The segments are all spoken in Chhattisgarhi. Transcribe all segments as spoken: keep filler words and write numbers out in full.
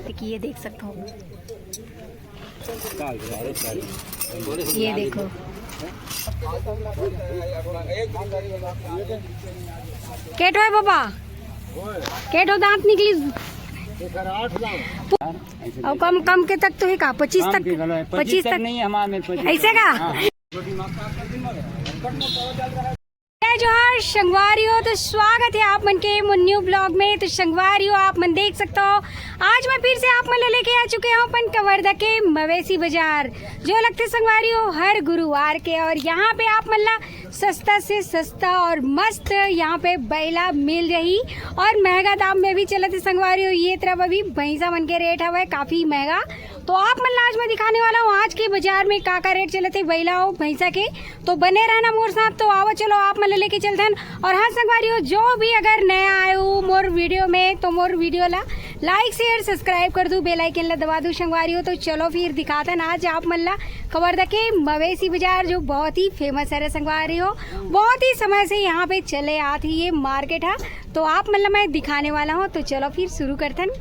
देखिए, ये देख सकते हो, ये देखो, केठो है बाबा, केठो दांत निकली। और कम कम के तक तो है का, पच्चीस तक? पच्चीस तक नहीं, हमारे में पच्चीस ऐसे का? हाँ। जय जोहार संगवारी हो, तो स्वागत है आप मन के मोर न्यू ब्लॉग में। तो संगवारी हो, आप मन देख सकते हो, आज मैं फिर से आप मन ला लेके आ चुके हूँ अपन कवर्धा के मवेशी बाजार, जो लगथे संगवारी हो हर गुरुवार के। और यहाँ पे आप मन ला सस्ता से सस्ता और मस्त यहाँ पे बैला मिल जाही और महंगा दाम में भी चलत हे संगवारी हो। ये तरफ अभी भैंसा मन के रेट हवय काफ़ी महंगा, तो आप मन ला आज मैं दिखाने वाला हूँ आज के बाजार में का का रेट चलत हे बैला अउ भैंसा के। तो बने रहना मोर साथ। तो आओ चलो आप मन ला लेके चलथन। और हाँ संगवारी हो, जो भी अगर नया आए हो मोर वीडियो में, तो मोर वीडियो ला लाइक शेयर सब्सक्राइब कर दू, बेल आइकन ला दबा दू संगवारी हो। तो चलो फिर दिखाथन आज आप मन ला कवर्धा के मवेशी बाजार, जो बहुत ही फेमस हरे संगवारी हो, बहुत ही समय से यहाँ पे चले आत ही ये मार्केट है। तो आप मन ला मैं दिखाने वाला हूँ। तो चलो फिर शुरू करथन।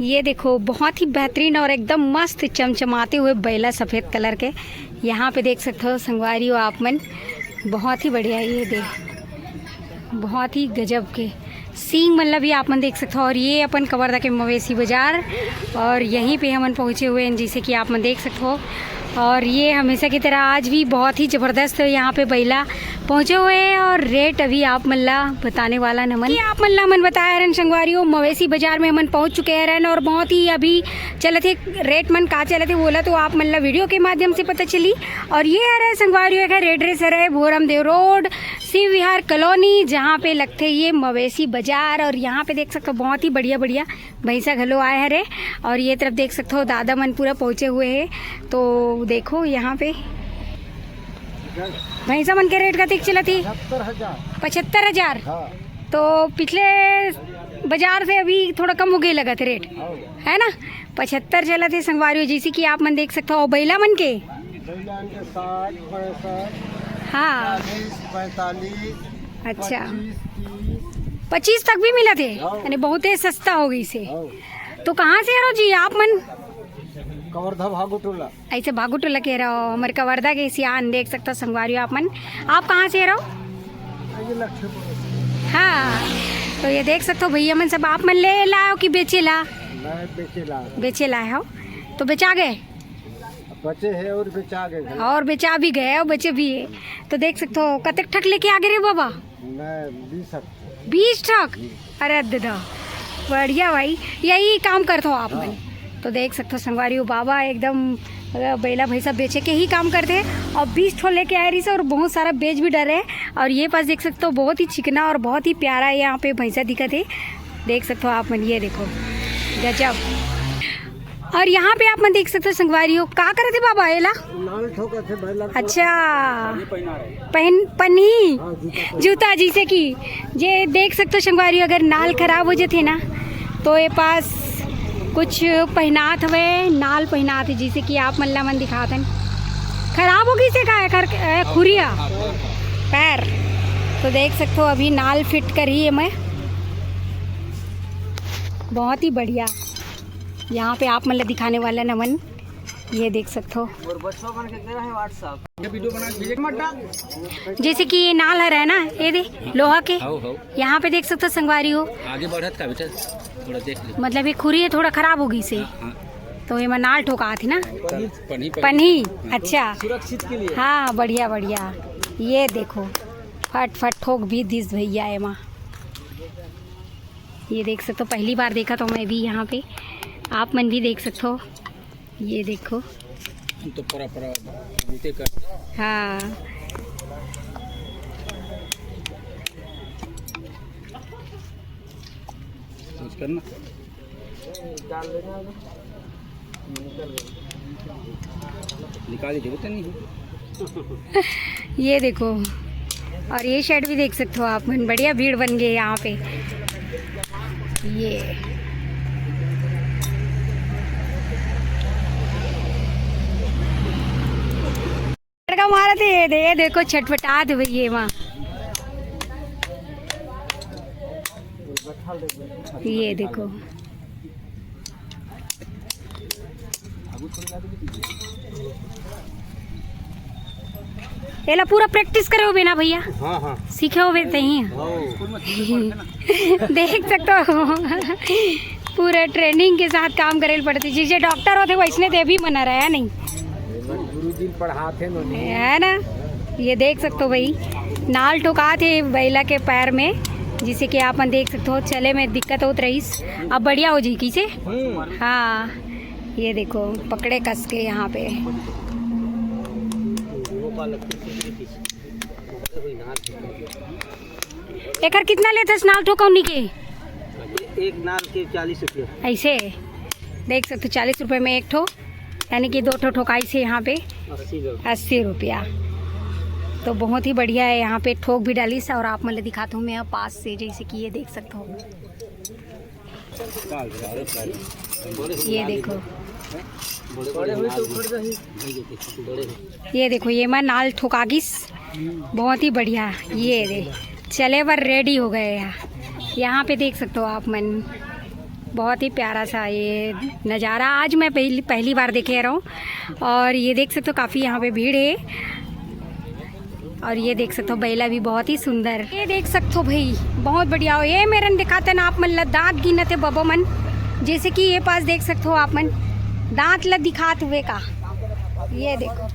ये देखो, बहुत ही बेहतरीन और एकदम मस्त चमचमाते हुए बैला सफेद कलर के। यहाँ पे देख सकते हो संगवारी हो आप मन, बहुत ही बढ़िया। ये दे, बहुत ही गजब के सींग मन ला भी आप मन देख सकते हो। और ये अपन कवर्धा के मवेशी बाजार, और यहीं पे हमन पहुँचे हुए हैं, जैसे कि आप मन देख सकते हो। और ये हमेशा की तरह आज भी बहुत ही ज़बरदस्त यहाँ पे बैला पहुँचे हुए हैं। और रेट अभी आप मन ला बताने वाला नमन, ये आप मन ला मन बताए हरन संगवारी हो, मवेशी बाजार में हमन पहुँच चुके हरन और बहुत ही अभी चलत हे रेट मन का चलत हे, बोला तो आप मन ला वीडियो के माध्यम से पता चली। और ये हरे संगवारी हो, एक है रेड ड्रेस हरे, भोरम देव रोड, शिव विहार कॉलोनी, जहाँ पे लगथे ये मवेशी बाजार। और यहाँ पे देख सकते हो बहुत ही बढ़िया बढ़िया भैंसा घलो आए हरे। और ये तरफ देख सकते हो दादा मन पूरा पहुँचे हुए हैं। तो देखो यहाँ पे भैंसा मन के रेट कतिक चलत हे? पचहत्तर हजार। पचहत्तर हजार। हाँ। तो पिछले बाजार से अभी थोड़ा कम हो गई लगत रेट, हाँ। है ना? पचहत्तर चलत हे संगवारी हो, जैसे कि आप मन देख सकते हो। बैला मन के? बैला मन के साठ, पैंसठ, हाँ। चालीस, पैंतालीस, अच्छा। पच्चीस, तीस। पच्चीस तक भी मिलत हे, हाँ। यानी बहुत ही सस्ता हो गई से। हाँ। तो कहाँ से हरो जी आप मन? कवर्धा भागू टोला। ऐसे भागू टोला के रहो, हमर कवर्धा के सियान देख सकता संगवारी हो आप मन। आप कहाँ से रहो? ये लक्ष्मीपुर से। हाँ, तो ये देख सकते हो भैया मन सब, आप मन ले लाओ कि बेचे ला? मैं बेचे ला। बेचे लाए हो, तो बेचा गए? बचे हैं और बेचा गए हैं। और बेचा भी गए और बचे भी है। तो देख सकते हो कतक ठक लेके आ गए रे बाबा? मैं बीस ठक। बीस ठक? अरे दादा, बढ़िया भाई, यही काम करत हो आप मन। तो देख सकते हो संगवारी हो, बाबा एकदम, अ, बैला भैंसा बेचे के ही काम करते हैं। और बीस ठो लेके आए रही से और बहुत सारा बेच भी डरे। और ये पास देख सकते हो बहुत ही चिकना और बहुत ही प्यारा यहाँ पे भैंसा दिखत है। देख सकते हो आप मन, ये देखो गजब। और यहाँ पे आप मन देख सकते हो संगवारी हो, का करत हे बाबा एला? नाल ठोकत हे बैला। अच्छा, पहन पन्ही जूता, जैसे कि जे देख सकते हो संगवारी हो, अगर नाल खराब हो जाते ना तो ये पास कुछ पहनात हवे, नाल पहनात हे, जैसे कि आप मन ला मन दिखात हन। खराब हो गई से का एकर, ए, खुरिया पैर। तो देख सकते हो अभी नाल फिट करी है मैं, बहुत ही बढ़िया। यहाँ पे आप मन ला दिखाने वाला नमन, ये देख सकते हो। जैसे कि ये नाल हर है ना, ये दे लोहा के, यहाँ पे देख सकते हो संगवारी हो। आगे बढ़त का बेटा, थोड़ा देख ले। मतलब ये खुरी है, थोड़ा खराब हो गई से, तो ये में नाल ठोका थी ना। पन्ही, पन्ही। अच्छा। सुरक्षित के लिए। हाँ, बढ़िया बढ़िया। ये देखो, फट फट ठोक भी दिस भैया एमा। ये देख सकते हो, पहली बार देखा तो मैं भी यहाँ पे, आप मन भी देख सकते हो। ये देखो। हम तो पूरा पूरा बूते कर। हाँ। कुछ करना। निकाल ही देबो तो नहीं। ये देखो, और ये शेड भी देख सकते हो आप मन, बढ़िया भीड़ बन गई यहाँ पे। ये लड़का मारा थे, ये दे, ये देखो छटपटा दे भैया वहाँ। ये देखो, एला पूरा प्रैक्टिस करे होबे ना भैया? हाँ, हाँ। सीखे होबे तहीं? हाँ। देख सकते हो, पूरा ट्रेनिंग के साथ काम करे ल पड़थे। जैसे डॉक्टर होथे वैसने ते भी मना रहा है नहीं, गुरुजी पढ़ाथे नो नहीं। है ना? ये देख सकते हो भाई, नाल ठोकाथे बैला के पैर में, जिसे कि आप मन देख सकते हो चले में दिक्कत होत रहीस, अब बढ़िया हो जाई किसे। हाँ, ये देखो पकड़े कस के यहाँ पे। एकर कितना लेथस नाल ठोकौनी के? एक नाल के चालीस रुपया। ऐसे देख सकते हो, चालीस रुपये में एक ठो, यानी कि दो ठो ठोकाइस यहाँ पे। अस्सी रुपया। तो बहुत ही बढ़िया है, यहाँ पे ठोक भी डालिस। और आप मन ल दिखाता हूँ मैं पास से, जैसे कि ये देख सकते हो, ये देखो, ये देखो, ये मैं नाल ठोका गिस, बहुत ही बढ़िया। ये दे, चले बर रेडी हो गए हैं। यहाँ पे देख सकते हो आप मन, बहुत ही प्यारा सा ये नज़ारा। आज मैं पहली पहली बार देखे रहा हूँ। और ये देख सकते हो, काफ़ी यहाँ पे भीड़ है। और ये देख सकते हो, बैला भी बहुत ही सुंदर। ये देख सकते हो भाई, बहुत बढ़िया हो। ये मेरन दिखाते ना आप मन ला, दांत गिनत हे बबा मन। जैसे कि ये पास देख सकते हो आप मन, दांत ला दिखात हुए का। ये देखो,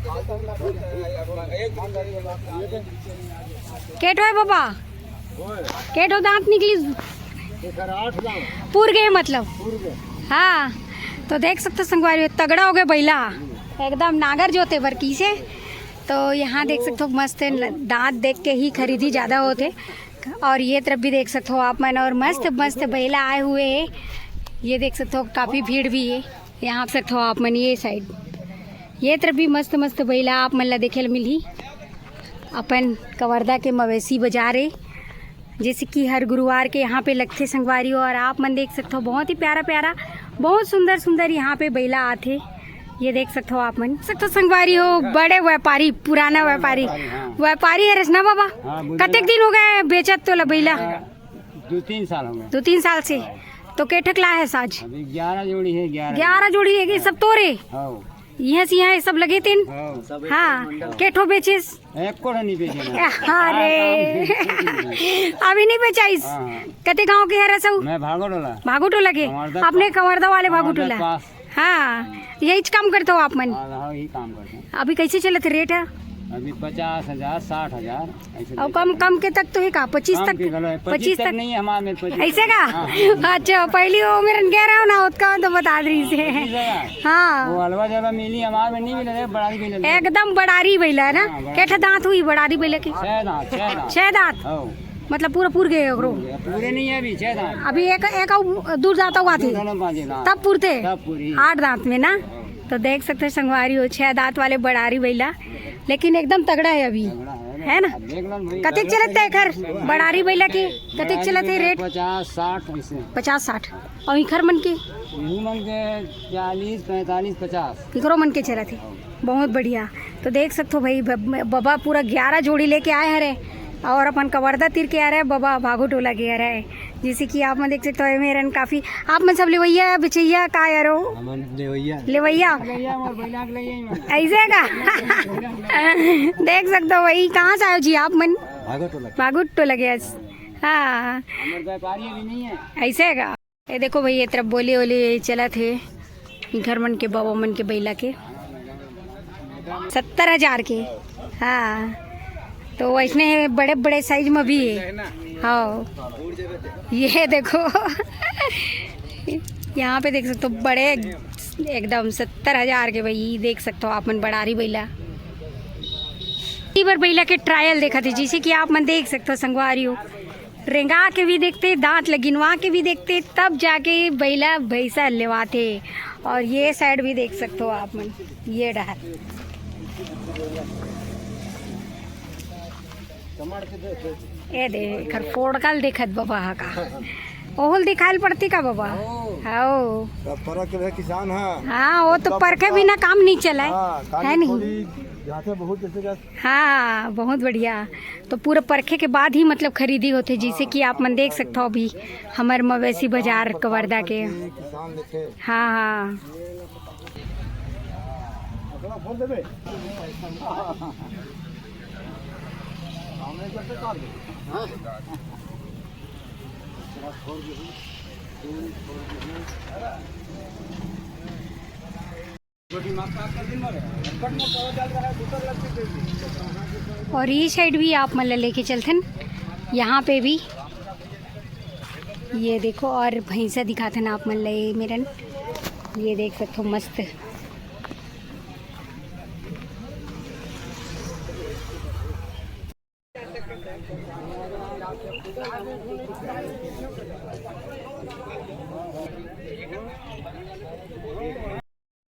के ठो हे बबा, के ठो दांत निकली, पूर गए मतलब। हाँ, तो देख सकते हो संगवारी, तगड़ा हो गए बैला, एकदम नागर जोते बर किसे। तो यहाँ देख सकते हो, मस्त दांत देख के ही खरीदी ज़्यादा होते। और ये तरफ भी देख सकते हो आप मन, और मस्त मस्त बैला आए हुए है। ये देख सकते हो, काफ़ी भीड़ भी है। यहाँ देख सकते हो आप मन, ये साइड, ये तरफ भी मस्त मस्त बैला आप मन ला देखे ल मिलही। अपन कवर्धा के मवेशी बाजार है, जैसे कि हर गुरुवार के यहाँ पे लगथे संगवारी हो। और आप मन देख सकते हो, बहुत ही प्यारा प्यारा, बहुत सुंदर सुंदर यहाँ पे बैला आथे। ये देख सकते हो आप मन, देख सकते हो संगवारी हो, बड़े व्यापारी, पुराना व्यापारी, हाँ। व्यापारी हरस ना बबा? हाँ, बुझे। कतेक दिन हो गए बेचत तोला बैला? दो तीन साल हो गए। दो तीन साल से। तो के ठक लाए हस आज? अभी ग्यारह जोड़ी है, ग्यारह। ग्यारह जोड़ी है कि सब तोरे? हाँ। इहाँ से इहाँ सब लगे तेन? हाँ। हाँ, के ठो बेचिस? एक को नहीं बेचे ना। अरे, अभी नहीं बेचाइस? हाँ, हाँ। कते गांव के हरस? मैं भागोटोला। भागोटोला के? कंवरदा अपने पास। कंवरदा वाले कंवरदा भागोटोला। पास। हाँ, यही काम करते हो आप मन? हाँ, हाँ, यही काम करते हैं। अभी कैसे चलत रेट है? अभी पचास हजार, साठ हजार। ऐसे और कम, कम के तक तो है का? पच्चीस तक? पच्चीस तक नहीं है हमारे में, पच्चीस ऐसे का? हाँ, हाँ। अच्छा, पहली वो मेरन कह रहा हूँ ना, उसका तो बता रही से। पच्चीस हजार। हाँ। वो हलवा जलवा मिली, हमारे में नहीं मिले, बड़ारी बैला। एकदम बड़ारी बैला है ना? हाँ, बड़ारी। के ठा दांत हुई बड़ारी बैला के? छह दांत, छह दांत। छह दांत? हाँ। मतलब पूरा पूर गए ओकरो? पूरे नहीं है अभी, छह दांत। अभी एक, एक अउ दूर जाता हुआ थी। दोनों बाजे दांत। तब पूरते? तब पूरी। आठ दांत में ना? तो देख सकते हैं संगवारी हो, छह दांत वाले बड़ारी बैला, लेकिन एकदम तगड़ा है अभी, तगड़ा है ना? है ना? अब देख लो भाई, कतेक चलत है एखर बड़ारी बैला के? कतेक चलत है रेट? पचास, साठ ऐसे। पचास, साठ। और इखर मन के? इहू मन के चालीस, पैंतालीस, पचास। इखरो मन के चलत है। बहुत बढ़िया। तो देख सकते हो भाई, ब-, बबा पूरा ग्यारह जोड़ी लेके आए हरे और अपन कवर्धा तीर के आ रहे बबा, भागोटोला के आ रहे। जैसे कि आप मन देख सकते हो, एमे रन काफी, आप मन सब लेवैया, बेचैया का यारो? हमन लेवैया। लेवैया? लेवैया, मोर बहिना के लेवैया ही मन। ऐसे का? देख सकते हो भाई, कहाँ से आयो जी आप मन? भागोटोला के। भागोटोला के। हाँ। हमर व्यापारी अभी नहीं है। ऐसे का? ये देखो भाई, ये तरफ बोली ओली चलत हे, इखर मन के, बबा मन के बैला के सत्तर हजार के। हाँ, तो वैसने हे, बड़े बड़े साइज में भी है। हाँ, ये देखो, यहाँ पे देख सकते हो, बड़े एकदम सत्तर हजार के भाई, देख सकते हो आप मन बड़ारी बैला। ई बार बैला के ट्रायल देखा थे, जैसे कि आप मन देख सकते हो संगवारी हो, रेंगा के भी देखते, दांत ल गिनवा के भी देखते, तब जाके बैला भैंसा लेवाथे। और ये साइड भी देख सकते हो आप मन, ये डहर। ये दे, एखर फोड़कल देखत बबा हा का। ओहल दिखाइल पड़ती का बबा? हव। तब परख के किसान ह। हाँ, वो तो तब परखे बिना काम नहीं चला है, हाँ, है खाली नहीं? थोड़ी जाते बहुत जैसे का हाँ, बहुत बढ़िया। तो पूरा परखे के बाद ही मतलब खरीदी होथे, जैसे कि आप मन देख सकथव अभी हमर मवेशी बाजार कवर्धा के। किसान लेथे। हाँ, हाँ। और ये साइड भी आप मन ला लेके चलथन, यहाँ पे भी ये देखो, और भैंसा दिखाथन आप मन ला, ये मेरन, ये देख सकथो मस्त।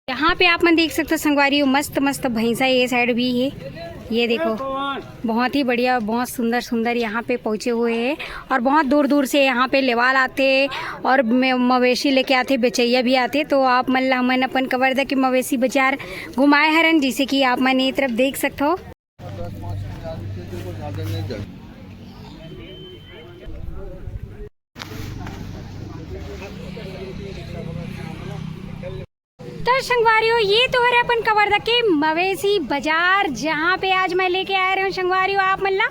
यहाँ पे आप मन देख सकते हो संगवारी हो, मस्त मस्त भैंसा ये साइड भी है। ये देखो, बहुत ही बढ़िया, बहुत सुंदर सुंदर यहाँ पे पहुँचे हुए हैं और बहुत दूर दूर से यहाँ पे लेवाल आते और मे-, मवेशी लेके आते, बेचैया भी आते। तो आप मन ला हमन अपन कवर्धा के मवेशी बाजार घुमाए हरन, जैसे कि आप मन ये तरफ देख सकते हो। तो संगवारी हो, ये तो हरे अपन कवर्धा के मवेशी बाजार, जहाँ पे आज मैं लेके आए रहे हूँ संगवारी हो आप मन ला।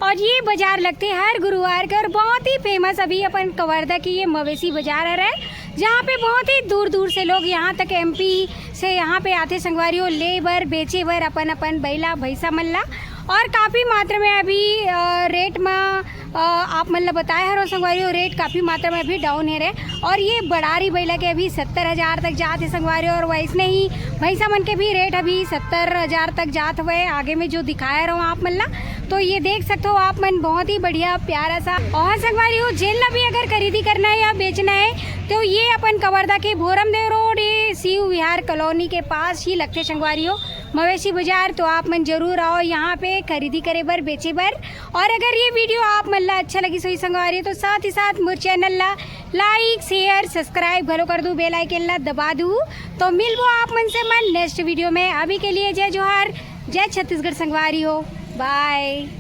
और ये बाजार लगथे हर गुरुवार के और बहुत ही फेमस अभी अपन कवर्धा की ये मवेशी बाजार हरे, जहाँ पे बहुत ही दूर दूर से लोग यहाँ तक एमपी से यहाँ पे आथे संगवारी हो, ले बर, बेचे बर अपन अपन बैला भैंसा मन ला। और काफ़ी मात्रा में अभी, अ, रेट में, अ, आप मन ला बताए हरो संगवारी हो, रेट काफ़ी मात्रा में अभी डाउन हे रे। और ये बड़ारी बैला के अभी सत्तर हज़ार तक जात हे संगवारी हो, और वैसने ही भैंसा मन के भी रेट अभी सत्तर हज़ार तक जात हवे। आगे में जो दिखाए रहो आप मन ला, तो ये देख सकते हो आप मन, बहुत ही बढ़िया प्यारा सा। और संगवारी हो, जेन ला भी अगर खरीदी करना है या बेचना है, तो ये अपन कवर्धा के भोरमदेव रोड, ये शिव विहार कॉलोनी के पास ही लगथे संगवारी हो। मवेशी बाजार, तो आप मन जरूर आओ यहाँ पे खरीदी करे बर, बेचे बर। और अगर ये वीडियो आप मन ला अच्छा लगिस होही संगवारी, तो साथ ही साथ मोर चैनल ला लाइक, शेयर, सब्सक्राइब घलो कर दू, बेल आइकन ला दबा दू। तो मिलबो आप मन से मन नेक्स्ट वीडियो में। अभी के लिए जय जोहार, जय छत्तीसगढ़ संगवारी हो, बाय।